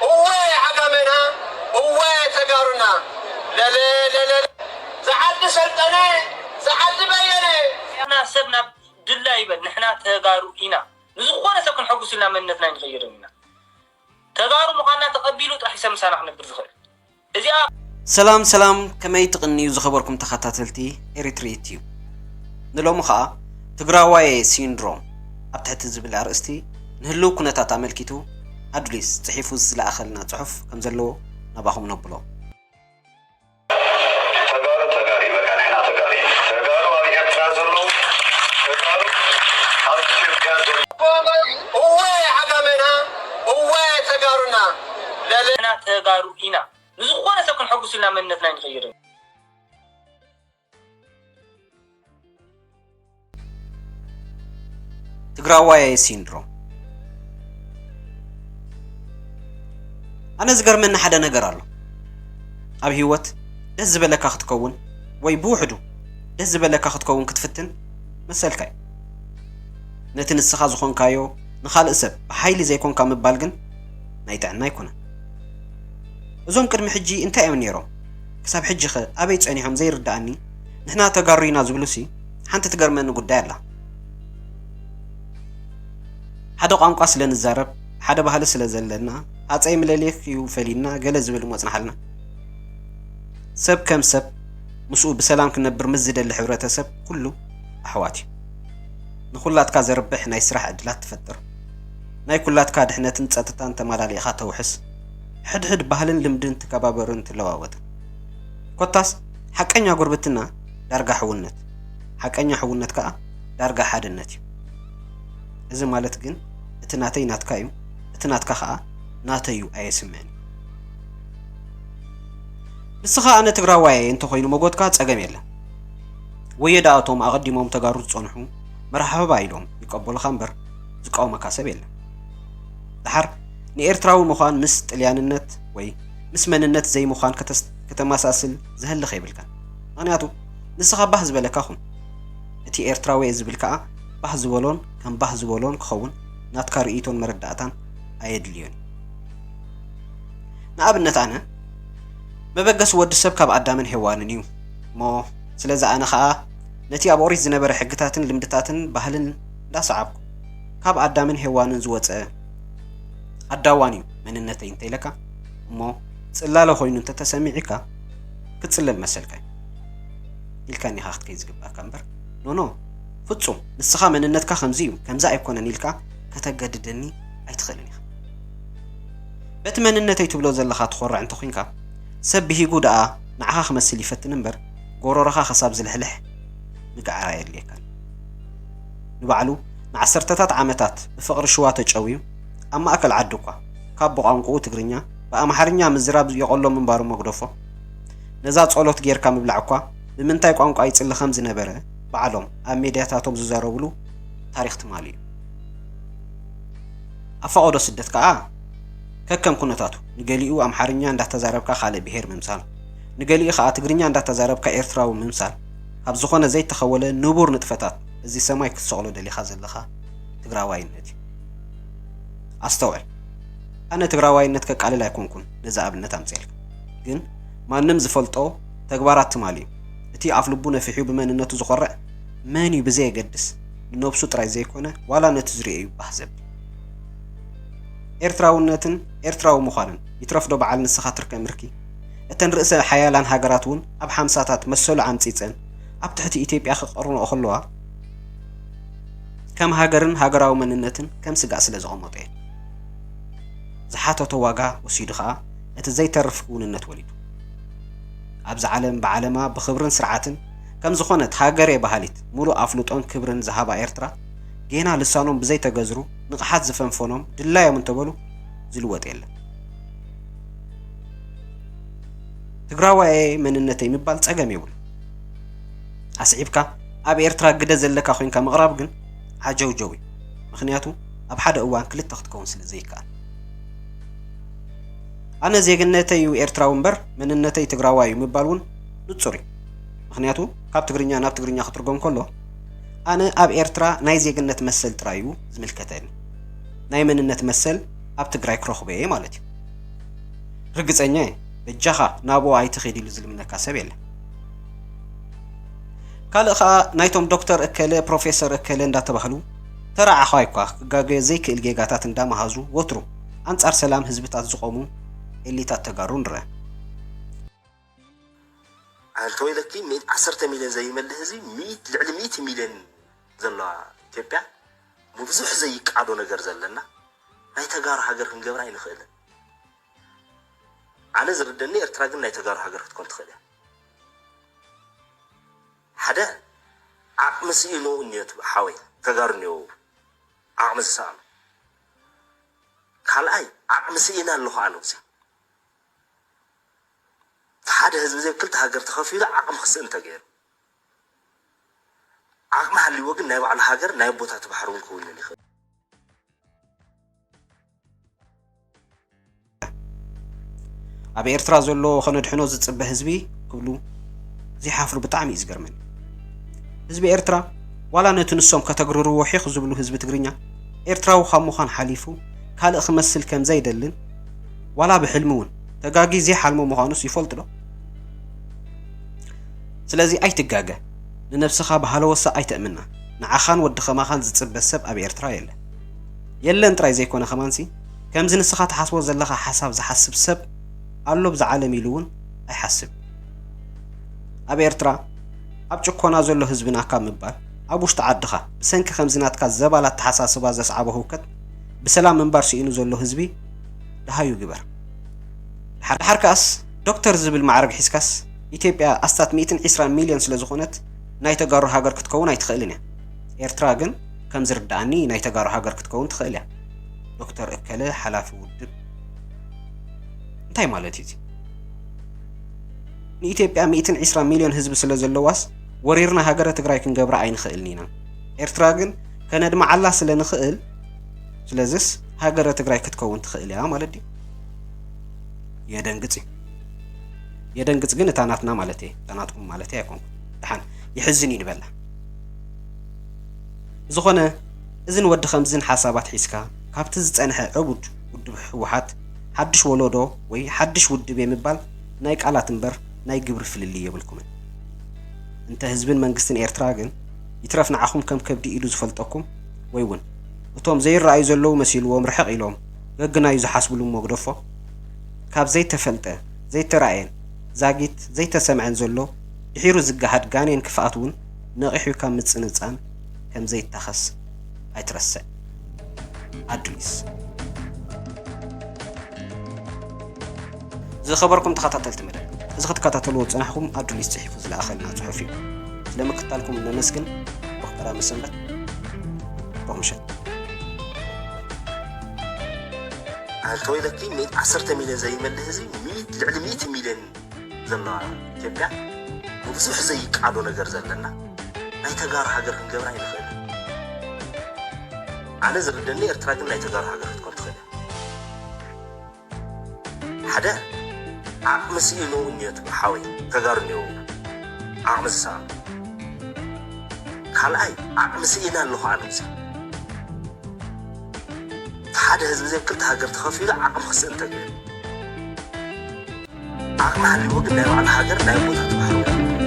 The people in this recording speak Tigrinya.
እወ ዓጋመና፣ እወ ተጋሩና። ለለ ለለ። ዝዓዲ ሰልጠነ፣ ዝዓዲ በየነ። ንሕና ሰብ ናብ ድላ ይበል፣ ንሕና ተጋሩ ኢና። ንዝኾነ ሰብ ክንሐጉስ ኢልና መንነትና ኣይንቕይርን ኢና። ተጋሩ ምዃንና ተቐቢሉ ጥራሕ እዩ ሰብ ምሳና ክነብር ዝኽእል። እዚኣ ሰላም ሰላም፣ ከመይ ትቕንዩ ዝኸበርኩም ተኸታተልቲ ኤሪትሪ ቲዩብ። ንሎሚ ኸኣ ትግራዋየ ሲንድሮም ኣብ ትሕቲ ዝብል ኣርእስቲ ንህልው ኩነታት ኣመልኪቱ ኣዱሊስ ጽሒፉ ዝለኣኸልና ጽሑፍ ከም ዘለዎ ናባኹም ነብሎ። ተጋሩ ተጋሩ እዩ፣ በቃ ንሕና ተጋሩ እዩ። ተጋሩ ኣብ ኤርትራ ዘለዉ፣ ተጋሩ ኣብ ኢትዮጵያ ዘለዉ። እወ ዓጋመና፣ እወ ተጋሩና። ለለ ንሕና ተጋሩ ኢና። ንዝኾነ ሰብ ክንሐጉስ ኢልና መንነትና ኣይንቕይርን። ትግራዋየ ሲንድሮም። ኣነ ዝገርመኒ ሓደ ነገር ኣሎ። ኣብ ህይወት ደስ ዝበለካ ክትከውን ወይ ብውሕዱ ደስ ዝበለካ ክትከውን ክትፍትን መሰልካ እዩ። ነቲ ንስኻ ዝኾንካዮ ንኻልእ ሰብ ብሓይሊ ዘይኮንካ ምባል ግን ናይ ጥዕና ኣይኮነን። እዞም ቅድሚ ሕጂ እንታይ እዮም ነይሮም? ክሳብ ሕጂ ኸ ኣበይ ጸኒሖም ዘይርድኣኒ? ንሕና ተጋሩ ኢና ዝብሉሲ ሓንቲ ትገርመኒ ጉዳይ ኣላ። ሓደ ቋንቋ ስለ ንዛረብ፣ ሓደ ባህሊ ስለ ዘለና፣ ሃጸይ ምለሊክ እዩ ፈሊና ገለ ዝብል እሞ ጽንሓልና። ሰብ ከም ሰብ ምስኡ ብሰላም ክነብር ምስ ዝደሊ ሕብረተሰብ ኩሉ ኣሕዋት እዩ። ንኹላትካ ዘርብሕ ናይ ስራሕ ዕድላት ትፈጥር። ናይ ኩላትካ ድሕነትን ጸጥታን ተመላሊእኻ ተውሕስ። ሕድሕድ ባህልን ልምድን ትከባበርን ትለዋወጥን። ኮታስ ሓቀኛ ጉርብትና ዳርጋ ሕውነት፣ ሓቀኛ ሕውነት ከኣ ዳርጋ ሓድነት እዩ። እዚ ማለት ግን እቲ ናተይ ናትካ እዩ፣ እቲ ናትካ ከኣ ናተይ እዩ ኣየስምዕን እዩ። ንስኻ ኣነ ትግራዋይ እየ እንተኾይኑ መጎትካ ጸገም የለን። ወየ ደኣ እቶም ኣቐዲሞም ተጋሩ ዝጸንሑ መርሓባ ኢሎም ይቀበሉኻ እምበር ዝቃወመካ ሰብ የለን። ደሓር ንኤርትራዊ ምዃን ምስ ጥልያንነት ወይ ምስ መንነት ዘይምዃን ከተስ-፣ ከተመሳስል ዘህልኽ የብልካን። ምኽንያቱ ንስኻ ባህ ዝበለካ ኩን። እቲ ኤርትራዊ እየ ዝብል ከኣ ባህ ዝበሎን ከም ባህ ዝበሎን ክኸውን ናትካ ርእይቶን መረዳእታን ኣየድልዮን እዩ። ንኣብነት ኣነ መበገሲ ወዲ ሰብ ካብ ኣዳምን ሄዋንን እዩ እሞ፣ ስለዚ ኣነ ኸኣ ነቲ ኣብ ኦሪት ዝነበረ ሕግታትን ልምድታትን ባህልን እንዳሰዓብኩ ካብ ኣዳምን ሄዋንን ዝወጸ ኣዳዋን እዩ መንነተይ እንተኢለካ እሞ፣ ጽላለ ኮይኑ እንተተሰሚዒካ ክትጽለል መሰልካ እዩ ኢልካኒ ኢኻ ክትከይድ ዝግባእካ እምበር፣ ኖኖ፣ ፍጹም ንስኻ መንነትካ ከምዚ እዩ፣ ከምዚ ኣይኮነን ኢልካ ከተገድደኒ ኣይትኽእልን ኢኻ። በቲ መንነተይ ትብሎ ዘለኻ ትኾርዕ እንተኾይንካ፣ ሰብ ብሂጉ ደኣ ንዓኻ ክመስል ይፈትን እምበር፣ ጎሮሮኻ ክሳብ ዝልሕልሕ ምግዓር ኣየድልየካን። ንባዕሉ ንዓሰርተታት ዓመታት ብፍቕሪ ሽዋ ተጨውዩ፣ ኣብ ማእከል ዓዲ እኳ ካብ ብቋንቋኡ ትግርኛ ብኣምሓርኛ ምዝራብ የቐሎ ምንባሩ መግደፎ። ነዛ ጸሎት ጌርካ ምብላዕ እኳ ብምንታይ ቋንቋ ይጽሊ ከም ዝነበረ ባዕሎም ኣብ ሜድያታቶም ዝዛረብሉ ታሪኽ ትማሊ እዩ። ኣብ ፈቐዶ ስደት ከኣ ከከም ኩነታቱ ንገሊኡ ኣምሓርኛ እንዳተዛረብካ ካልእ ብሄር ምምሳል፣ ንገሊኡ ከኣ ትግርኛ እንዳተዛረብካ ኤርትራዊ ምምሳል ካብ ዝኾነ ዘይተኸወለ ንቡር ንጥፈታት እዚ ሰማይ ክትሰቕሎ ደሊኻ ዘለኻ ትግራዋይነት እዩ። ኣስተውዕል፣ ኣነ ትግራዋይነት ከቃልል ኣይኮንኩን ነዚ ኣብነት ኣምፅኤልካ። ግን ማንም ዝፈልጦ ተግባራት ትማሊ እዩ። እቲ ኣፍ ልቡ ነፊሑ ብመንነቱ ዝኾርዕ መን እዩ ብዘየገድስ ንነብሱ ጥራይ ዘይኮነ ዋላ ነቲ ዙርያኡ እዩ ባህ ዘብል። ኤርትራውነትን ኤርትራዊ ምዃንን ይትረፍዶ በዓል ንስኻ ትርከ ምርኪ? እተን ርእሰ ሓያላን ሃገራት እውን ኣብ ሓምሳታት መሰሉ ዓምጺጸን ኣብ ትሕቲ ኢትዮጵያ ክቐርንኦ ከለዋ ከም ሃገርን ሃገራዊ መንነትን ከም ስጋእ ስለ ዘቐመጦ እየን። ዝሓተቶ ዋጋ ወሲዱ ኸኣ እቲ ዘይተርፍ ክውንነት ወሊዱ። ኣብዚ ዓለም ብዓለማ ብኽብርን ስርዓትን ከም ዝኾነት ሃገር እየ በሃሊት፣ ሙሉእ ኣፍልጦን ክብርን ዝሃባ ኤርትራ፣ ጌና ልሳኖም ብዘይተገዝሩ፣ ንቕሓት ዝፈንፈኖም ድላዮም እንተበሉ ዝልወጥ የለን። ትግራዋይ እየ መንነተይ ምባል ጸገም የብሉን። ኣስዒብካ ኣብ ኤርትራ ግደ ዘለካ ኮይንካ ምቕራብ ግን ዓጀውጀው እዩ። ምኽንያቱ ኣብ ሓደ እዋን ክልተ ክትከውን ስለ ዘይከኣል። ኣነ ዜግነተይ እዩ ኤርትራዊ እምበር መንነተይ ትግራዋይ እዩ ምባል እውን ንጹር እዩ። ምኽንያቱ ካብ ትግርኛ ናብ ትግርኛ ክትርጎም ከሎ ኣነ ኣብ ኤርትራ ናይ ዜግነት መሰል ጥራይ እዩ ዝምልከተኒ። ናይ መንነት መሰል ኣብ ትግራይ ክረኽቦ እየ ማለት እዩ። ርግጸኛ እየ፣ በጃኻ ናብኡ ኣይትኺድ ኢሉ ዝልምነካ ሰብ የለን። ካልእ ኸኣ ናይቶም ዶክተር እከለ፣ ፕሮፌሰር እከለ እንዳተባህሉ ተራ ዓዃይ እኳ ክጋገ ዘይክእል ጌጋታት እንዳመሃዙ ወትሩ ኣንጻር ሰላም ህዝብታት ዝቖሙ ኤሊታት ተጋሩ ንርአ። ኣንተ ወይለኪ፣ ሚእቲ፣ ዓሰርተ ሚልዮን ዘይመልእ ህዝቢ፣ ሚእቲ፣ ልዕሊ ሚእቲ ሚልዮን ዘለዋ ኢትዮጵያ፣ ብብዙሕ ዘይቃዶ ነገር ዘለና፣ ናይ ተጋሩ ሃገር ክንገብራ ኣይንኽእልን። ኣነ ዝርደኒ፣ ኤርትራ ግን ናይ ተጋሩ ሃገር ክትኮን ትኽእል እያ። ሓደ፣ ዓቕሚ ስኢኑ እኒኦ፣ ሓወይ፣ ተጋሩ እኒኦ፣ ዓቕሚ ዝሰኣኑ። ካልኣይ፣ ዓቕሚ ስኢነ ኣለኹ ኣነ፣ እዚ ሓደ ህዝቢ ዘብ ክልተ ሃገር ተኸፊሉ ዓቕሚ ክስእን ተገይሩ። ዓቕሚ ሃልይዎ ግን ናይ ባዕሉ ሃገር፣ ናይ ኣቦታቱ ባሕሪ እውን ክውንን ይኽእል። ኣብ ኤርትራ ዘሎ ከነድሕኖ ዝጽበ ህዝቢ ክብሉ ዘይሓፍሩ ብጣዕሚ እዩ ዝገርመኒ። ህዝቢ ኤርትራ ዋላ ነቲ ንሶም ከተግርርዎ ሒኽ ዝብሉ ህዝቢ ትግርኛ ኤርትራዊ ካብ ምዃን ሓሊፉ ካልእ ክመስል ከም ዘይደልን ዋላ ብሕልሚ እውን ተጋጊ ዘይሓልሞ ምዃኑስ ይፈልጡ ዶ? ስለዚ ኣይትጋገ፣ ንነብስኻ ብሃለወሳ ኣይተእምና። ንዓኻን ወዲ ኸማኻን ዝጽበ ሰብ ኣብ ኤርትራ የለን። የለን ጥራይ ዘይኮነ ከማንሲ ከምዚ ንስኻ ትሓስቦ ዘለኻ ሓሳብ ዝሓስብ ሰብ ኣሎ ብዛ ዓለም ኢሉ እውን ኣይሓስብ። ኣብ ኤርትራ ኣብ ጭኮና ዘሎ ህዝብና ካብ ምባል ኣብ ውሽጢ ዓድኻ ብሰንኪ ከምዚ ናትካ ዘባል ኣተሓሳስባ ዘስዓቦ ህውከት ብሰላም ምንባር ስኢኑ ዘሎ ህዝቢ ደሃዩ ግበር። ድሓር ከኣስ ዶክተር ዝብል ማዕረግ ሒዝካስ ኢትዮጵያ ኣስታት ሚእትን ዒስራን ሚልዮን ስለ ዝኾነት ናይ ተጋሩ ሃገር ክትከውን ኣይትኽእልን እያ። ኤርትራ ግን ከም ዝርድኣኒ ናይ ተጋሩ ሃገር ክትከውን ትኽእል እያ። ዶክተር እከለ ሓላፊ ውድብ እንታይ ማለት እዩ እዚ? ንኢትዮጵያ ሚእትን ዒስራን ሚልዮን ህዝቢ ስለ ዘለዋስ ወሪርና ሃገረ ትግራይ ክንገብራ ኣይንኽእልን ኢና። ኤርትራ ግን ከነድምዓላ ስለ ንኽእል ስለዝስ ሃገረ ትግራይ ክትከውን ትኽእል እያ ማለት ድዩ? የደንግጽ እዩ። የደንግጽ ግን እታ ናትና ማለት እየ፣ እታ ናትኩም ማለት ኣይኮንኩን። ደሓን ይሕዝን እዩ ንበላ። ብዝኾነ እዝን ወዲ ከምዝን ሓሳባት ሒዝካ ካብቲ ዝጸንሐ ዕቡድ ውድብ ህወሓት ሓድሽ ወለዶ ወይ ሓድሽ ውድብ የምባል ናይ ቃላት እምበር ናይ ግብሪ ፍልልይ የብልኩምን። እንተ ህዝብን መንግስትን ኤርትራ ግን ይትረፍ ንዓኹም ከም ከብዲ ኢሉ ዝፈልጠኩም ወይ እውን እቶም ዘይረኣዩ ዘለዉ መሲልዎም ርሕቕ ኢሎም ገግናዩ ዝሓስብሉ እሞ ግደፎ። ካብ ዘይተፈልጠ፣ ዘይተራእየን ዛጊት ዘይተሰምዐን ዘሎ ድሒሩ ዝገሃድ ጋኔን ክፍኣት እውን ነቒሑ ካብ ምጽንጻን ከም ዘይታኸስ ኣይትረስዕ። ኣዱሊስ። ዝኸበርኩም ተኸታተልቲ መደብ፣ እዚ ክትከታተልዎ ዝጸናሕኩም ኣዱሊስ ጽሒፉ ዝለኣኸልና ጽሑፍ እዩ። ስለምክታልኩም ነመስግን። ብሩኽ ቀዳመ ሰንበት። ብሩኽ ምሸት። ኣንተ ወይለኪ፣ ሚእቲ፣ ዓሰርተ ሚልዮን ዘይመልእ ህዝቢ፣ ሚእቲ፣ ልዕሊ ሚእቲ ሚልዮን ዘለዋ ኢትዮጵያ፣ ብብዙሕ ዘይቃዶ ነገር ዘለና፣ ናይ ተጋሩ ሃገር ክንገብራ ኣይንኽእልን። ኣነ ዝርደኒ፣ ኤርትራ ግን ናይ ተጋሩ ሃገር ክትኮን ትኽእል እያ። ሓደ፣ ዓቕሚ ስኢኑ እኒኦ፣ ትብል ሓወይ፣ ተጋሩ እኒኦ፣ ዓቕሚ ዝሰኣኑ። ካልኣይ፣ ዓቕሚ ስኢነ ኣለኹ ኣነ፣ እዚ ሓደ ህዝቢ ዘብ ክልተ ሃገር ተኸፊሉ ዓቕሚ ክስእን ተገይሩ። ዓቕሚ ሃልይዎ ግን ናይ ባዕሉ ሃገር፣ ናይ ኣቦታቱ ባሕሪ